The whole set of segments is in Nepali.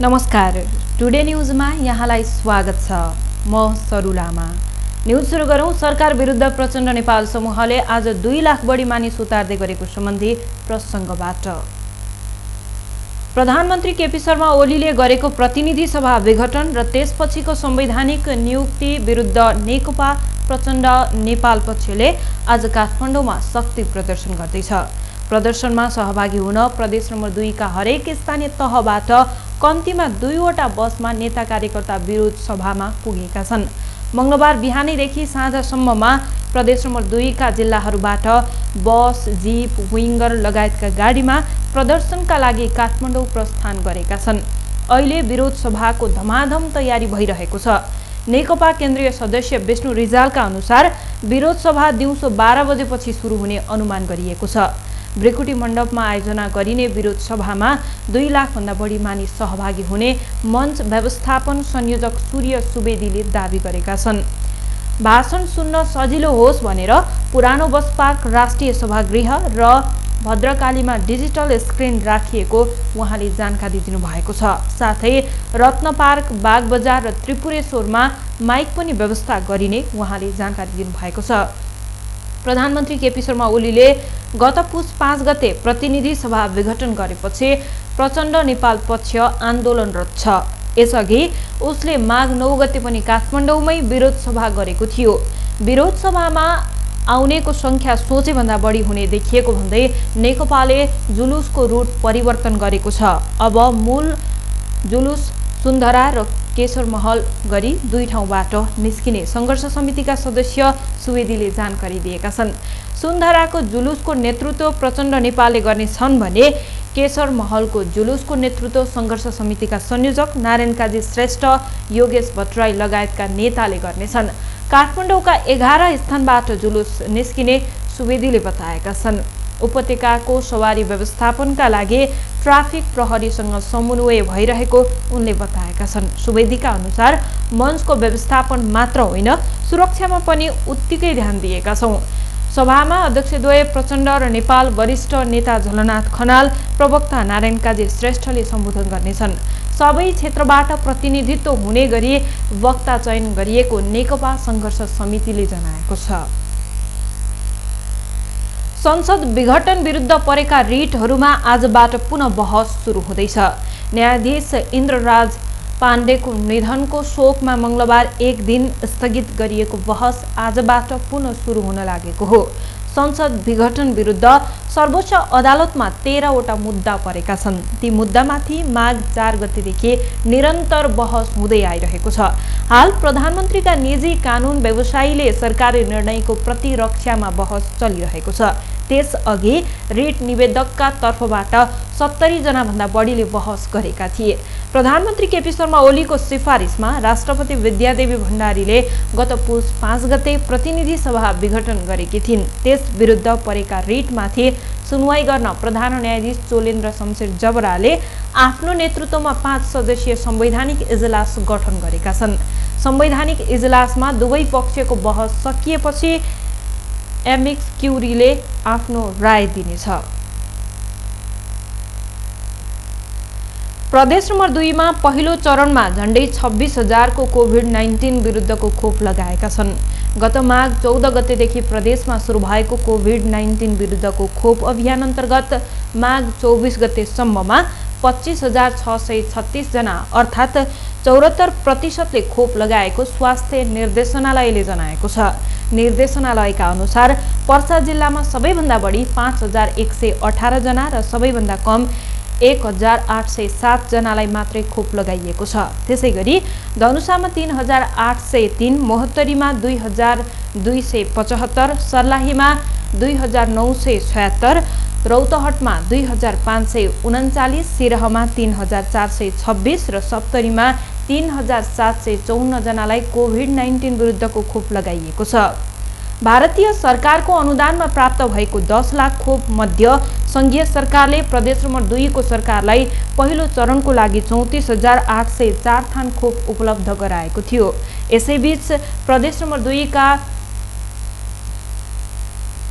नमस्कार, टुडे न्यूजमा यहाँलाई स्वागत छ। म सरु लामा। न्यूज सुरु गरौं। सरकार विरुद्ध प्रचण्ड नेपाल समूहले आज 2 लाख बढी मानिस उतार्दै गरेको सम्बन्धी प्रसंगबाट। प्रधानमन्त्री केपी शर्मा ओलीले गरेको प्रतिनिधि सभा विघटन र त्यसपछिको संवैधानिक नियुक्ति विरुद्ध नेकपा प्रचण्ड नेपाल पक्षले आज काठमाडौँमा शक्ति प्रदर्शन गर्दैछ। प्रदर्शनमा सहभागी हुन प्रदेश नम्बर 2 का हरेक स्थानीय तहबाट कम्तीमा 2 वटा बसमा नेता कार्यकर्ता विरोध सभामा पुगेका छन्। मंगलबार बिहानैदेखि साँझसम्ममा प्रदेश नम्बर 2 का जिल्लाहरूबाट बस, जीप, विंगर लगायतका गाडीमा प्रदर्शनका लागि काठमाडौँ प्रस्थान गरेका छन्। अहिले विरोध सभाको धमाधम तयारी भइरहेको छ। नेकपा केन्द्रीय सदस्य विष्णु रिजालका अनुसार विरोध सभा दिउँसो 12 बजेपछि सुरु हुने अनुमान गरिएको छ। ब्रिकुटी मण्डपमा आयोजना गरिने विरोध सभामा 2 लाख भन्दा बढी मानिस सहभागी हुने मञ्च व्यवस्थापन संयोजक सूर्य सुवेदीले दावी गरेका छन्। भाषण सुन्न सजिलो होस् भनेर पुरानो बस पार्क, राष्ट्रिय सभागृह र भद्रकालीमा डिजिटल स्क्रिन राखिएको उहाँले जानकारी दिनुभएको छ। साथै रत्न पार्क, बागबजार र त्रिपुरेश्वरमा माइक पनि व्यवस्था गरिने उहाँले जानकारी दिनुभएको छ। प्रधानमन्त्री केपी शर्मा ओलीले गत पुस 5 गते प्रतिनिधि सभा विघटन गरेपछि प्रचण्ड नेपाल पक्ष आन्दोलनरत छ। यसअघि उसले माघ 9 गते पनि काठमाडौँमै विरोध सभा गरेको थियो। विरोध सभामा आउनेको संख्या सोचेभन्दा बढी हुने देखिएको भन्दै नेकपाले जुलुसको रुट परिवर्तन गरेको छ। अब मूल जुलुस सुन्धरा र केशर महल गरी 2 ठाउँबाट निस्किने संघर्ष समितिका सदस्य सुवेदीले जानकारी दिएका छन्। सुन्धराको जुलुसको नेतृत्व प्रचण्ड नेपालले गर्नेछन् भने केशर महलको जुलुसको नेतृत्व संघर्ष समितिका संयोजक नारायण काजी श्रेष्ठ, योगेश भट्टराई लगायतका नेताले गर्नेछन्। काठमाडौँका 11 स्थानबाट जुलुस निस्किने सुवेदीले बताएका छन्। उपत्यकाको सवारी व्यवस्थापनका लागि ट्राफिक प्रहरीसँग समन्वय भइरहेको उनले बताएका छन्। सुवेदीका अनुसार मञ्चको व्यवस्थापन मात्र होइन, सुरक्षामा पनि उत्तिकै ध्यान दिएका छौं। सभामा अध्यक्षद्वय प्रचण्ड र नेपाल वरिष्ठ नेता झलनाथ खनाल, प्रवक्ता नारायण काजी श्रेष्ठले सम्बोधन गर्नेछन्। सबै क्षेत्रबाट प्रतिनिधित्व हुने गरी वक्ता चयन गरिएको नेकपा संघर्ष समितिले जनाएको छ। संसद विघटन विरुद्ध परेका रिटहरूमा आजबाट पुनः बहस सुरु हुँदैछ। न्यायाधीश इन्द्रराज पाण्डेको निधनको शोकमा मंगलबार 1 दिन स्थगित गरिएको बहस आजबाट पुनः सुरु हुन लागेको हो। संसद विघटन विरुद्ध सर्वोच्च अदालतमा 13 वटा मुद्दा परेका छन्। ती मुद्दामाथि माघ 4 गतेदेखि निरन्तर बहस हुँदै आइरहेको छ। हाल प्रधानमन्त्रीका निजी कानून व्यवसायीले सरकारी निर्णयको प्रतिरक्षामा बहस चलिरहेको छ। त्यसअघि रिट निवेदकका तर्फबाट 70 जना भन्दा बढीले बहस गरेका थिए। प्रधानमन्त्री केपी शर्मा ओलीको सिफारिसमा राष्ट्रपति विद्यादेवी भण्डारीले गत पुस 5 गते प्रतिनिधि सभा विघटन गरेकी थिइन्। त्यस विरुद्ध परेका रिटमाथि सुनवाई गर्न प्रधान न्यायाधीश चोलेन्द्र शमशेर जबराले आफ्नो नेतृत्वमा 5 सदस्यीय संवैधानिक इजलास गठन गरेका छन्। संवैधानिक इजलासमा दुवै पक्षको बहस सकिएपछि एमिक्स क्युरीले आफ्नो राय दिनेछ। प्रदेश नम्बर 2 मा पहिलो चरणमा झण्डै 26,000 को कोभिड-19 विरुद्धको खोप लगाएका छन्। गत माघ 14 गतेदेखि प्रदेशमा सुरु भएको कोभिड-19 विरुद्धको खोप अभियान अन्तर्गत माघ 24 गतेसम्ममा 25,636 जना अर्थात् 74% खोप लगाएको स्वास्थ्य निर्देशनालयले जनाएको छ। निर्देशनालयका अनुसार पर्सा जिल्लामा सबैभन्दा बढी 5,118 जना र सबैभन्दा कम 1,807 जनालाई मात्रै खोप लगाइएको छ। त्यसैगरी धनुषामा 3,803, मोहत्तरीमा 2,275, सर्लाहीमा 2,976, रौतहटमा 2,539, सिरहमा 3,426 र सप्तरीमा 3,754 जनालाई कोभिड-19 विरुद्धको खोप लगाइएको छ। भारतीय सरकारको अनुदानमा प्राप्त भएको 10 लाख खोप मध्ये संघीय सरकारले प्रदेश नम्बर 2 को सरकारलाई पहिलो चरणको लागि 34,804 थान खोप उपलब्ध गराएको थियो। यसैबीच प्रदेश नम्बर 2 का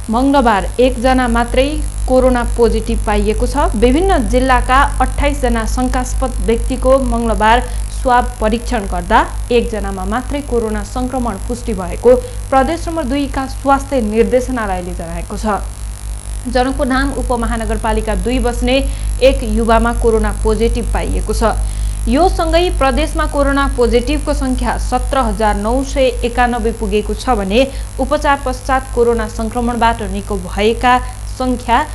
मंगलबार 1 जना मात्रै कोरोना पोजिटिभ पाइएको छ। विभिन्न जिल्लाका 28 जना शंकास्पद व्यक्तिको मंगलबार स्वाब परीक्षण गर्दा 1 जनामा मात्रै कोरोना संक्रमण पुष्टि भएको प्रदेश नम्बर 2 का स्वास्थ्य निर्देशनालयले जनाएको छ। जनकपुर धाम उपमहानगरपालिका 2 बस्ने एक युवामा कोरोना पोजिटिभ पाइएको छ। यो सँगै प्रदेशमा कोरोना पोजिटिभको संख्या 17,991 पुगेको छ भने उपचार पश्चात कोरोना संक्रमणबाट निको भएका संख्या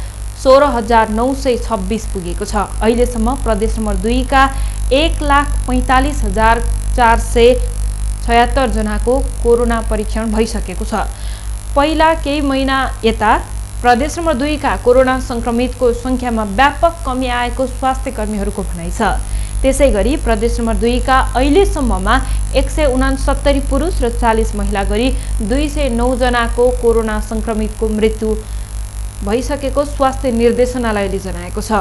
16,926 पुगेको छ। अहिलेसम्म प्रदेश नम्बर 2 का 1,45,476 जनाको कोरोना परीक्षण भइसकेको छ। पहिला केही महिना यता प्रदेश नम्बर 2 का कोरोना संक्रमितको संख्यामा व्यापक कमी आएको स्वास्थ्य कर्मीहरूको भनाइ छ। त्यसैगरी प्रदेश नम्बर 2 का अहिलेसम्ममा 169 पुरुष र 40 महिला गरी 209 जनाको कोरोना संक्रमितको मृत्यु भइसकेको स्वास्थ्य निर्देशनालयले जनाएको छ।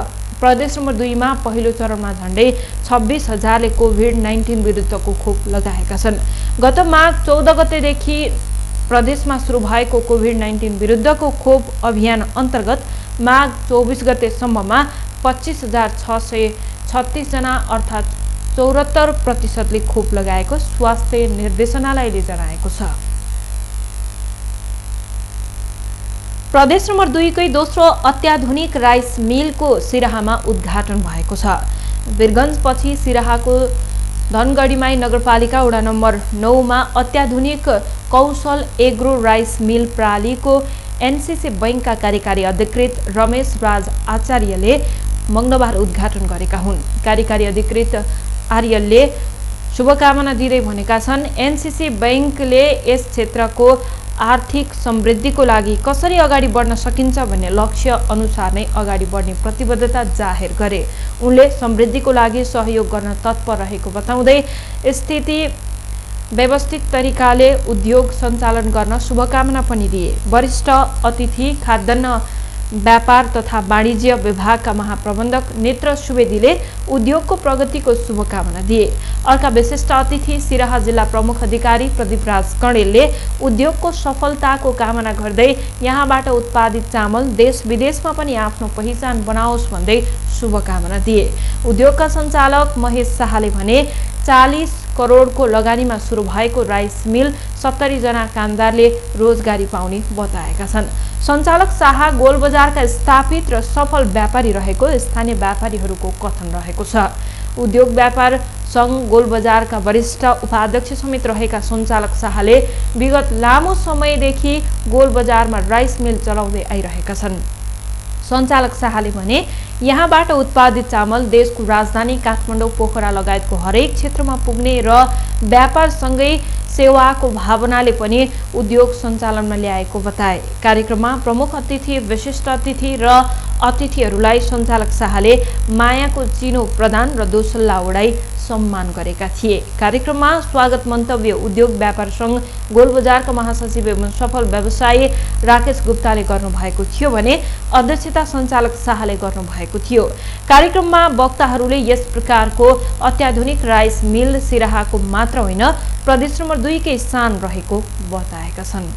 प्रदेश नम्बर 2 मा पहिलो चरणमा झण्डै 26,000ले कोभिड-19 विरुद्धको खोप लगाएका छन्। गत माघ 14 गतेदेखि प्रदेशमा सुरु भएको कोभिड-19 विरुद्धको खोप अभियान अन्तर्गत माघ 24 गतेसम्ममा 25,636 जना अर्थात् 74% खोप लगाएको स्वास्थ्य निर्देशनालयले जनाएको छ। प्रदेश नम्बर 2 कै दोस्रो अत्याधुनिक राइस मिलको सिराहामा उद्घाटन भएको छ। वीरगञ्जपछि सिराहाको धनगढीमाई नगरपालिका वडा नम्बर 9 मा अत्याधुनिक कौशल एग्रो राइस मिल प्रणालीको एनसीसी बैंकका कार्यकारी अधिकृत रमेश राज आचार्यले मंगलबार उद्घाटन गरेका हुन्। कार्यकारी अधिकृत आर्यले शुभकामना दिँदै भनेका छन्, एनसीसी बैंकले यस क्षेत्रको आर्थिक समृद्धिको लागि कसरी अगाडि बढ्न सकिन्छ भन्ने लक्ष्य अनुसार नै अगाडि बढ्ने प्रतिबद्धता जाहेर गरे। उनले समृद्धिको लागि सहयोग गर्न तत्पर रहेको बताउँदै स्थिति व्यवस्थित तरिकाले उद्योग सञ्चालन गर्न शुभकामना पनि दिए। वरिष्ठ अतिथि खाद्यान्न व्यापार तथा वाणिज्य विभागका महाप्रबन्धक नेत्र सुवेदीले उद्योगको प्रगतिको शुभकामना दिए। अर्का विशिष्ट अतिथि सिराहा जिल्ला प्रमुख अधिकारी प्रदीप राज कणेलले उद्योगको सफलताको कामना गर्दै यहाँबाट उत्पादित चामल देश विदेशमा पनि आफ्नो पहिचान बनाओस् भन्दै शुभकामना दिए। उद्योगका सञ्चालक महेश शाहले भने 40 करोडको लगानीमा सुरु भएको राइस मिल 70 जना कामदारले रोजगारी पाउने बताएका छन्। सञ्चालक शाह गोलबजारका स्थापित र सफल व्यापारी रहेको स्थानीय व्यापारीहरूको कथन रहेको छ। उद्योग व्यापार संघ गोलबजारका वरिष्ठ उपाध्यक्ष समेत रहेका सञ्चालक शाहले विगत लामो समयदेखि गोलबजारमा राइस मिल चलाउँदै आइरहेका छन्। सञ्चालक शाहले भने यहाँबाट उत्पादित चामल देशको राजधानी काठमाडौँ पोखरा लगायतको हरेक क्षेत्रमा पुग्ने र व्यापारसँगै सेवाको भावनाले पनि उद्योग सञ्चालनमा ल्याएको बताए। कार्यक्रममा प्रमुख अतिथि विशिष्ट अतिथि र अतिथिहरूलाई सञ्चालक शाहले मायाको चिनो प्रदान र दोसल्ला उडाई सम्मान गरेका थिए। कार्यक्रममा स्वागत मन्तव्य उद्योग व्यापार संघ गोलबजारका महासचिव एवं सफल व्यवसायी राकेश गुप्ताले गर्नुभएको थियो भने अध्यक्षता सञ्चालक शाहले गर्नुभएको थियो। कार्यक्रममा वक्ताहरूले यस प्रकारको अत्याधुनिक राइस मिल सिराहाको मात्र होइन प्रदेश नम्बर 2 कै स्थान रहेको बताएका छन्।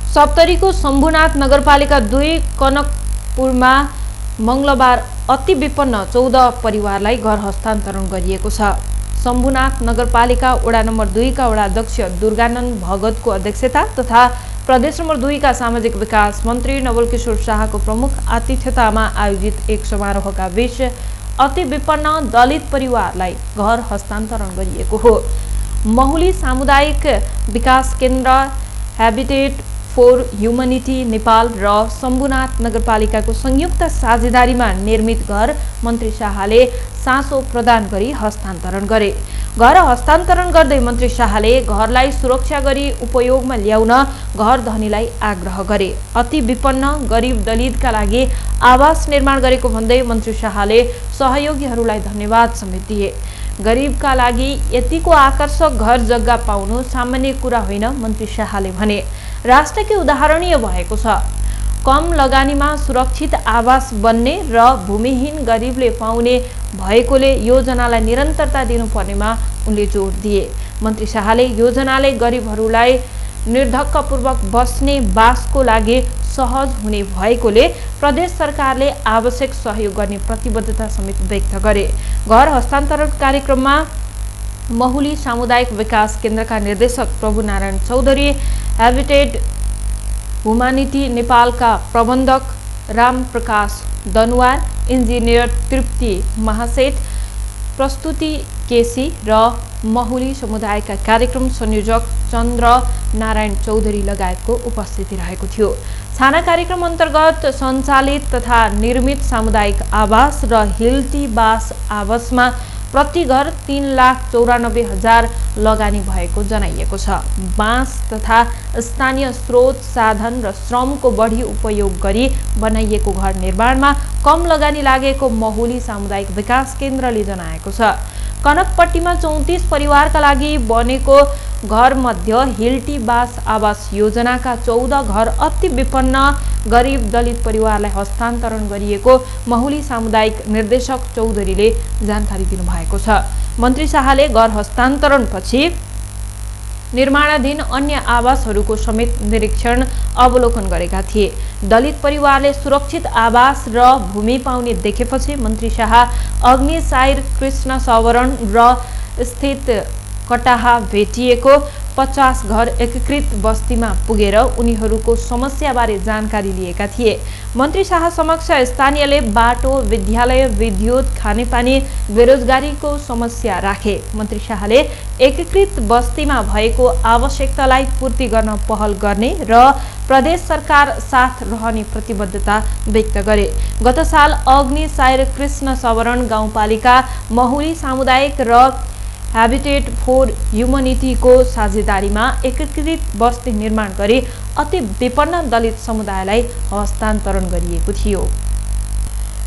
सप्तरीको शम्भुनाथ नगरपालिका 2 कनकपुरमा मंगलबार अति विपन्न 14 परिवारलाई घर हस्तान्तरण गरिएको छ। शम्भुनाथ नगरपालिका वडा नम्बर 2 का वडा अध्यक्ष दुर्गानन्द भगतको अध्यक्षता तथा प्रदेश नम्बर 2 का सामाजिक विकास मन्त्री नवल किशोर शाहको प्रमुख आतिथ्यतामा आयोजित एक समारोहका बीच अति विपन्न दलित परिवारलाई घर हस्तान्तरण गरिएको हो। महुली सामुदायिक विकास केन्द्र, हैबिटेट फॉर ह्युमनिटी नेपाल र शम्भुनाथ नगरपालिकाको संयुक्त साझेदारीमा निर्मित घर मन्त्री शाहले साँचो प्रदान गरी हस्तान्तरण गरे। घर हस्तान्तरण गर्दै मन्त्री शाहले घरलाई सुरक्षा गरी उपयोगमा ल्याउन घर धनीलाई आग्रह गरे। अति विपन्न गरिब दलितका लागि आवास निर्माण गरेको भन्दै मन्त्री शाहले सहयोगीहरूलाई धन्यवाद समेत दिए। गरिबका लागि यतिको आकर्षक घर जग्गा पाउनु सामान्य कुरा होइन मन्त्री शाहले भने। राष्ट्रकै उदाहरणीय भएको छ। कम लगानीमा सुरक्षित आवास बन्ने र भूमिहीन गरिबले पाउने भएकोले योजनालाई निरन्तरता दिनुपर्नेमा उनले जोड दिए। मन्त्री शाहले योजनाले गरिबहरूलाई निर्धक्कपूर्वक बस्ने बासको लागि सहज हुने भएकोले प्रदेश सरकारले आवश्यक सहयोग गर्ने प्रतिबद्धता समेत व्यक्त गरे। घर हस्तान्तरण कार्यक्रममा महुली सामुदायिक विकास केन्द्रका निर्देशक प्रभुनारायण चौधरी, हेबिटेट ह्युमानिटी नेपालका प्रबन्धक रामप्रकाश दनुवार, इन्जिनियर तृप्ति महासेठ, प्रस्तुति केसी र महुली समुदायका कार्यक्रम संयोजक चन्द्र नारायण चौधरी लगायतको उपस्थिति रहेको थियो। छाना कार्यक्रम अन्तर्गत सञ्चालित तथा निर्मित सामुदायिक आवास र हिल्टी बास आवासमा प्रति घर 3,94,000 लगानी भएको जनाइएको छ। बाँस तथा स्थानीय स्रोत साधन र श्रमको बढी उपयोग गरी बनाइएको घर निर्माणमा कम लगानी लागेको महुली सामुदायिक विकास केन्द्रले जनाएको छ। कनकपट्टीमा 34 परिवारका लागि बनेको घर मध्ये हिल्टी बास आवास योजनाका 14 घर अति विपन्न गरिब दलित परिवारलाई हस्तान्तरण गरिएको महुली सामुदायिक निर्देशक चौधरीले जानकारी दिनुभएको छ। मन्त्री शाहले घर हस्तान्तरणपछि निर्माणाधीन अन्य आवासहरूको समेत निरीक्षण अवलोकन गरेका थिए। दलित परिवारले सुरक्षित आवास र भूमि पाउने देखेपछि मन्त्री शाह अग्निसायर कृष्ण सवरण र स्थित कटाहा भेटिएको 50 घर एकीकृत बस्तीमा पुगेर उनीहरूको समस्याबारे जानकारी लिएका थिए। मन्त्री शाह समक्ष स्थानीयले बाटो, विद्यालय, विद्युत, खानेपानी, बेरोजगारीको समस्या राखे। मन्त्री शाहले एकीकृत बस्तीमा भएको आवश्यकतालाई पूर्ति गर्न पहल गर्ने र प्रदेश सरकार साथ रहने प्रतिबद्धता व्यक्त गरे। गत साल अग्निसायर कृष्ण सवरण गाउँपालिका महुली सामुदायिक र हेबिटेट फर ह्युमनिटीको साझेदारीमा एकीकृत बस्ती निर्माण गरी अति विपन्न दलित समुदायलाई हस्तान्तरण गरिएको थियो।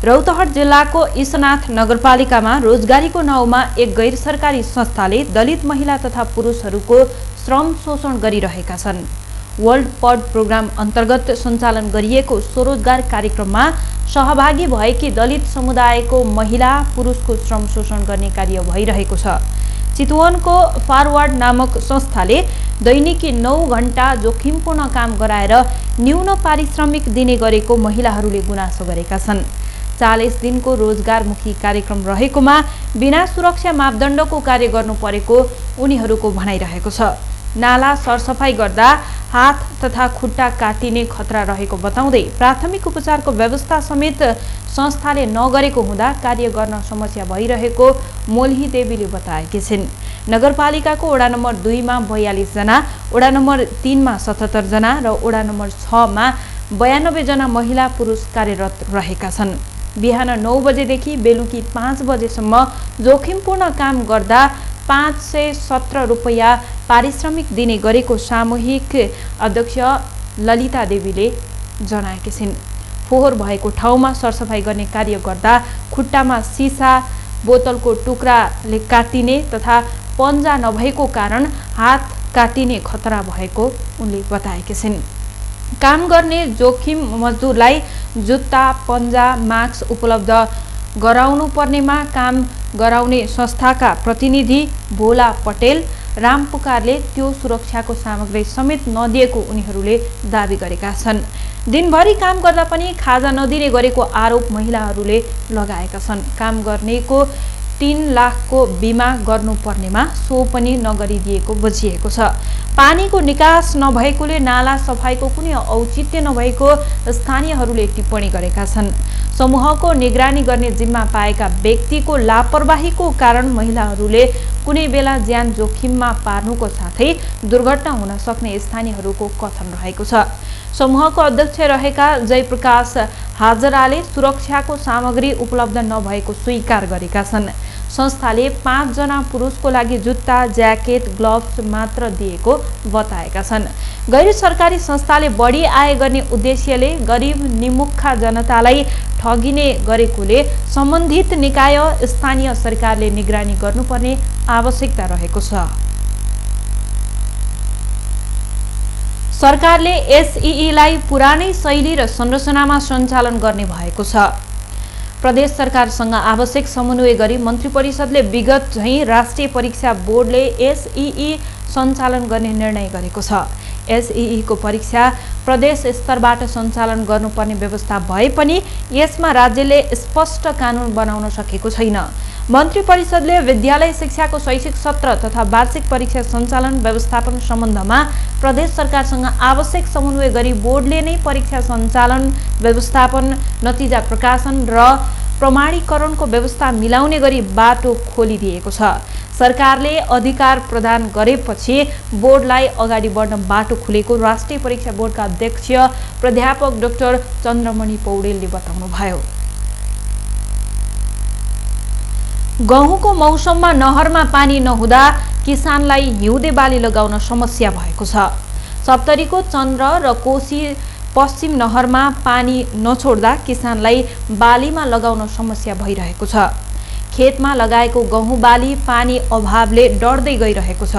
रौतहट जिल्लाको ईशनाथ नगरपालिकामा रोजगारीको नाउँमा एक गैर सरकारी संस्थाले दलित महिला तथा पुरुषहरूको श्रम शोषण गरिरहेका छन्। वर्ल्ड पड प्रोग्राम अन्तर्गत सञ्चालन गरिएको स्वरोजगार कार्यक्रममा सहभागी भएकी दलित समुदायको महिला पुरुषको श्रम शोषण गर्ने कार्य भइरहेको छ। चितवनको फरवर्ड नामक संस्थाले दैनिकी 9 घण्टा जोखिमपूर्ण काम गराएर न्यून पारिश्रमिक दिने गरेको महिलाहरूले गुनासो गरेका छन्। 40 दिनको रोजगारमुखी कार्यक्रम रहेकोमा बिना सुरक्षा मापदण्डको कार्य गर्नु परेको उनीहरूको भनाइरहेको छ। नाला सरसफाई गर्दा हात तथा खुट्टा काटिने खतरा रहेको बताउँदै प्राथमिक उपचारको व्यवस्था समेत संस्थाले नगरेको हुँदा कार्य गर्न समस्या भइरहेको मोल्ही देवीले बताएकी छिन्। नगरपालिकाको वडा नम्बर 2 मा 42 जना, वडा नम्बर 3 मा 77 जना र वडा नम्बर 6 मा 92 जना महिला पुरुष कार्यरत रहेका छन्। बिहान 9 बजेदेखि बेलुकी 5 बजेसम्म जोखिमपूर्ण काम गर्दा 517 रुपैयाँ पारिश्रमिक दिने गरेको सामूहिक अध्यक्ष ललिता देवीले जनाएकी छिन्। फोहोर भएको ठाउँमा सरसफाई गर्ने कार्य गर्दा खुट्टामा सिसा बोतलको टुक्राले काटिने तथा पन्जा नभएको कारण हात काटिने खतरा भएको उनले बताएकी छिन्। काम गर्ने जोखिम मजदुरलाई जुत्ता, पन्जा, मास्क उपलब्ध गराउनु पर्नेमा काम गराउने संस्थाका प्रतिनिधि भोला पटेल रामपुकारले त्यो सुरक्षाको सामग्री समेत नदिएको उनीहरूले दावी गरेका छन्। दिनभरि काम गर्दा पनि खाजा नदिने गरेको आरोप महिलाहरूले लगाएका छन्। काम गर्नेको 3 लाखको बिमा गर्नुपर्नेमा सो पनि नगरिदिएको बुझिएको छ। पानीको निकास नभएकोले नाला सफाईको कुनै औचित्य नभएको स्थानीयहरूले टिप्पणी गरेका छन्। समूहको निगरानी गर्ने जिम्मा पाएका व्यक्तिको लापरवाहीको कारण महिलाहरूले कुनै बेला ज्यान जोखिममा पार्नुको साथै दुर्घटना हुन सक्ने स्थानीयहरूको कथन रहेको छ। समूहको अध्यक्ष रहेका जयप्रकाश हाजराले सुरक्षाको सामग्री उपलब्ध नभएको स्वीकार गरेका छन्। संस्थाले 5 जना पुरुषको लागि जुत्ता, ज्याकेट, ग्लोभ्स मात्र दिएको बताएका छन्। गैर सरकारी संस्थाले बढी आय गर्ने उद्देश्यले गरिब निमुखा जनतालाई ठगिने गरेकोले सम्बन्धित निकाय स्थानीय सरकारले निगरानी गर्नुपर्ने आवश्यकता रहेको छ। सरकारले एसईईलाई पुरानै शैली र संरचनामा सञ्चालन गर्ने भएको छ। प्रदेश सरकारसँग आवश्यक समन्वय गरी मन्त्री परिषदले विगत झैं राष्ट्रिय परीक्षा बोर्डले एसईई सञ्चालन गर्ने निर्णय गरेको छ। एसईई को परीक्षा प्रदेश स्तरबाट सञ्चालन गर्नुपर्ने व्यवस्था भए पनि यसमा राज्यले स्पष्ट कानुन बनाउन सकेको छैन। मन्त्री परिषदले विद्यालय शिक्षाको शैक्षिक सत्र तथा वार्षिक परीक्षा सञ्चालन व्यवस्थापन सम्बन्धमा प्रदेश सरकारसँग आवश्यक समन्वय गरी बोर्डले नै परीक्षा सञ्चालन व्यवस्थापन नतिजा प्रकाशन र प्रमाणीकरणको व्यवस्था मिलाउने गरी बाटो खोलिदिएको छ। सरकारले अधिकार प्रदान गरेपछि बोर्डलाई अगाडि बढ्न बाटो खुलेको राष्ट्रिय परीक्षा बोर्डका अध्यक्ष प्राध्यापक डाक्टर चन्द्रमणि पौडेलले बताउनुभयो। गहुँको मौसममा नहरमा पानी नहुँदा किसानलाई हिउँदे बाली लगाउन समस्या भएको छ। सप्तरीको चन्द्र र कोशी पश्चिम नहरमा पानी नछोड्दा किसानलाई बालीमा लगाउन समस्या भइरहेको छ। खेतमा लगाएको गहुँ बाली पानी अभावले डढ्दै गइरहेको छ।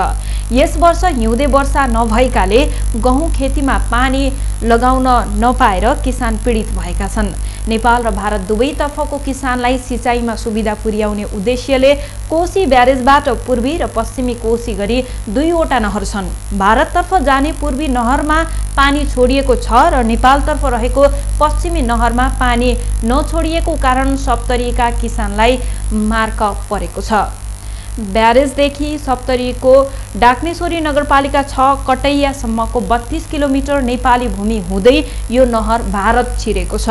यस वर्ष हिउँदे वर्षा नभएकाले गहुँ खेतीमा पानी लगाउन नपाएर किसान पीडित भएका छन्। नेपाल र भारत दुवैतर्फको किसानलाई सिँचाइमा सुविधा पुर्याउने उद्देश्यले कोशी ब्यारेजबाट पूर्वी र पश्चिमी कोशी गरी दुईवटा नहर छन्। भारततर्फ जाने पूर्वी नहरमा पानी छोडिएको छ र नेपालतर्फ रहेको पश्चिमी नहरमा पानी नछोडिएको कारण सप्तरीका किसानलाई मार्क परेको छ। ब्यारेजदेखि सप्तरीको डाक्नेश्वरी नगरपालिका 6 कटैयासम्मको 32 किलोमिटर नेपाली भूमि हुँदै यो नहर भारत छिरेको छ।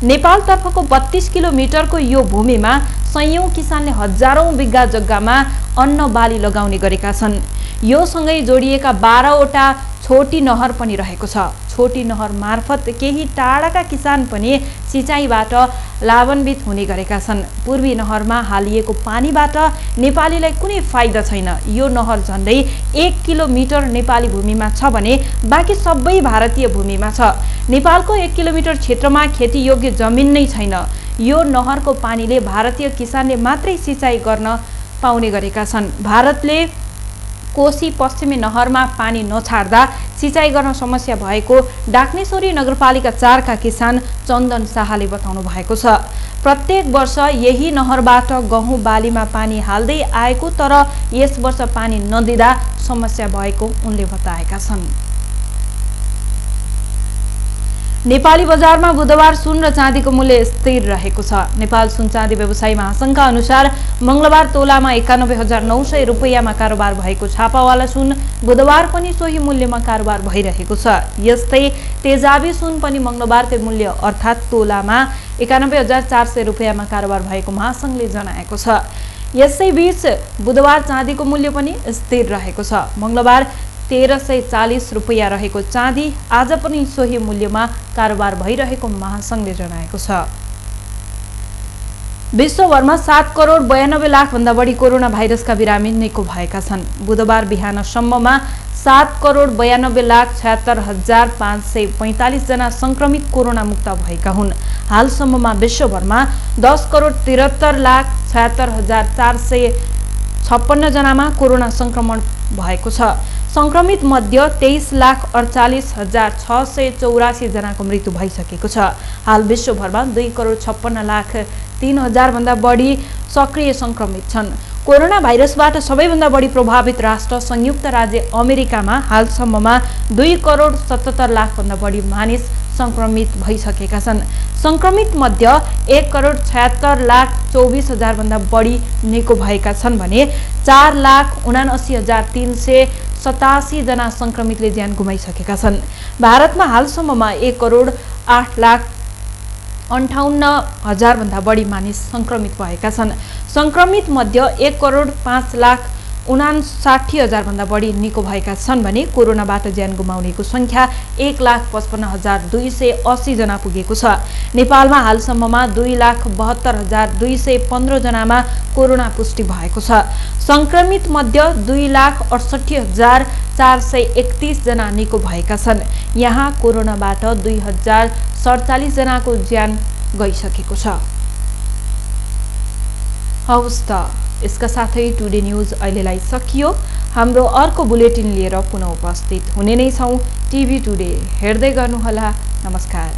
नेपालतर्फको 32 किलोमिटरको यो भूमिमा सयौं किसानले हजारौं बिघा जग्गामा अन्न बाली लगाउने गरेका छन्। यो सँगै जोडिएका 12वटा छोटी नहर पनि रहेको छ। छोटी नहर मार्फत केही टाढाका किसान पनि सिँचाइबाट लाभान्वित हुने गरेका छन्। पूर्वी नहरमा हालिएको पानीबाट नेपालीलाई कुनै फाइदा छैन। यो नहर झन्डै 1 किलोमिटर नेपाली भूमिमा छ भने बाँकी सबै भारतीय भूमिमा छ। नेपालको 1 किलोमिटर क्षेत्रमा खेती योग्य जमिन नै छैन। यो नहरको पानीले भारतीय किसानले मात्रै सिँचाइ गर्न पाउने गरेका छन्। भारतले कोशी पश्चिमी नहरमा पानी नछाड्दा सिँचाइ गर्न समस्या भएको डाक्नेश्वरी नगरपालिका 4 का किसान चन्दन शाहले बताउनु भएको छ। प्रत्येक वर्ष यही नहरबाट गहुँ बालीमा पानी हाल्दै आएको तर यस वर्ष पानी नदिँदा समस्या भएको उनले बताएका छन्। नेपाली बजारमा बुधबार सुन र चाँदीको मूल्य स्थिर रहेको छ। नेपाल सुन चाँदी व्यवसायी महासंघका अनुसार मंगलबार तोलामा 91,900 रुपैयाँमा कारोबार भएको छापावाला सुन बुधबार पनि सोही मूल्यमा कारोबार भइरहेको छ। यस्तै तेजाबी सुन पनि मंगलबारकै मूल्य अर्थात् तोलामा 91,400 रुपैयाँमा कारोबार भएको महासंघले जनाएको छ। यसैबीच बुधबार चाँदीको मूल्य पनि स्थिर रहेको छ। मंगलबार 1340 रुपैयाँ रहेको चाँदी आज पनि सोही मूल्यमा कारोबार भइरहेको महासंघले जनाएको छ। विश्वभरमा 7 करोड 92 लाख भन्दा बढी कोरोना भाइरसका बिरामी निको भएका छन्। बुधबार बिहानसम्ममा 7 करोड 92 लाख 76,545 जना संक्रमित कोरोना मुक्त भएका हुन्। हालसम्ममा विश्वभरमा 10 करोड 73 लाख 76,456 जनामा कोरोना संक्रमण भएको छ। संक्रमित मध्ये 23,48,684 जनाको मृत्यु भइसकेको छ। हाल विश्वभरमा 2 करोड 56 लाख 3,000 भन्दा बढी सक्रिय संक्रमित छन्। कोरोना भाइरसबाट सबैभन्दा बढी प्रभावित राष्ट्र संयुक्त राज्य अमेरिकामा हालसम्ममा 2 करोड 77 लाख भन्दा बढी मानिस संक्रमित भइसकेका छन्। संक्रमित मध्ये 1 करोड 76 लाख 24 हजार भन्दा बढी निको भएका छन् भने 4,79,387 जना संक्रमितले ज्यान गुमाइसकेका छन्। भारतमा हालसम्ममा 1 करोड 8 लाख 58 हजार भन्दा बढी मानिस संक्रमित भएका छन्। संक्रमित मध्ये 1 करोड 5 लाख 59 हजार भन्दा बढी निको भएका छन् भने कोरोनाबाट ज्यान गुमाउनेको संख्या 1,55,280 जना पुगेको छ। नेपालमा हालसम्ममा 2,72,215 जनामा कोरोना पुष्टि भएको छ। संक्रमित मध्ये 2,68,431 जना निको भएका छन्। यहाँ कोरोनाबाट 2,047 जनाको ज्यान गइसकेको छ। हवस् त यसका साथै टुडे न्यूज अहिलेलाई सकियो। हाम्रो अर्को बुलेटिन लिएर पुनः उपस्थित हुने नै छौं। टिभी टुडे हेर्दै गर्नुहोला। नमस्कार।